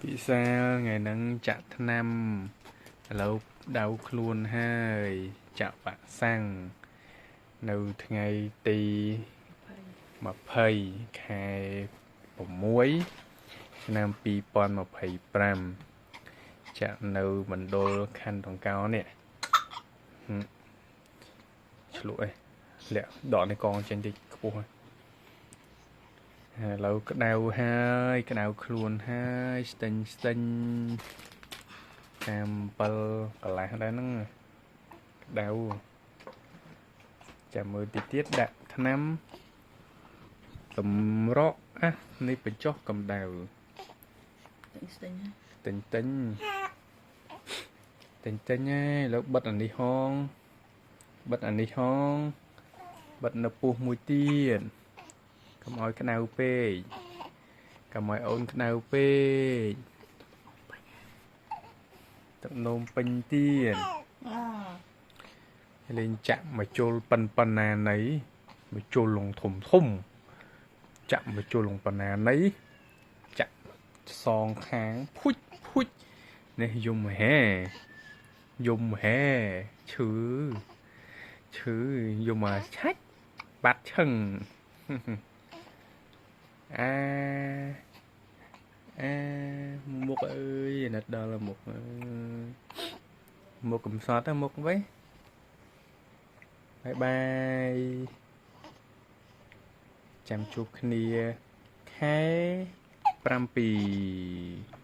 ពិសាលថ្ងៃហ្នឹងចាក់ថ្នាំឥឡូវដៅខ្លួនហើយចាក់វ៉ាក់សាំងនៅថ្ងៃទី20ខែ6ឆ្នាំ2025ចាក់នៅមណ្ឌលខណ្ឌដង្កោនេះឆ្លក់ឯងលាក់ដកនេះកងចេញតិចខ្ពស់ហើយឥឡូវក្តៅហើយក្តៅខ្លួនហើយស្ទិញស្ទិញតាម7កន្លះដែរហ្នឹងក្តៅចាំមើលតិចទៀតដាក់ថ្នាំសម្រក់អានេះបញ្ចុះកម្ដៅស្ទិញទិញទិញទិញទិញហើយឥឡូវបិទអានេះហងបិទអានេះហងបិទនៅពោះមួយទៀតកុំឲ្យក្តៅពេកកុំឲ្យអូនក្តៅពេកទឹកនោមពេញទៀតលេងចាក់មកជុលប៉ុនប៉ុណ្ណាណីមកជុលលងធំធំចាក់មកជុលលងប៉ុណ្ណាណីចាក់សងខាងភុចភុចនេះយំហែយំហែឈឺឈឺយំមកឆាច់បាត់ឈឹងអាអាមុខអើយអាណិតដល់មុខអើយមុខកំសត់ទៅមុខវិញបាយបាយចាំជួបគ្នាខែ7។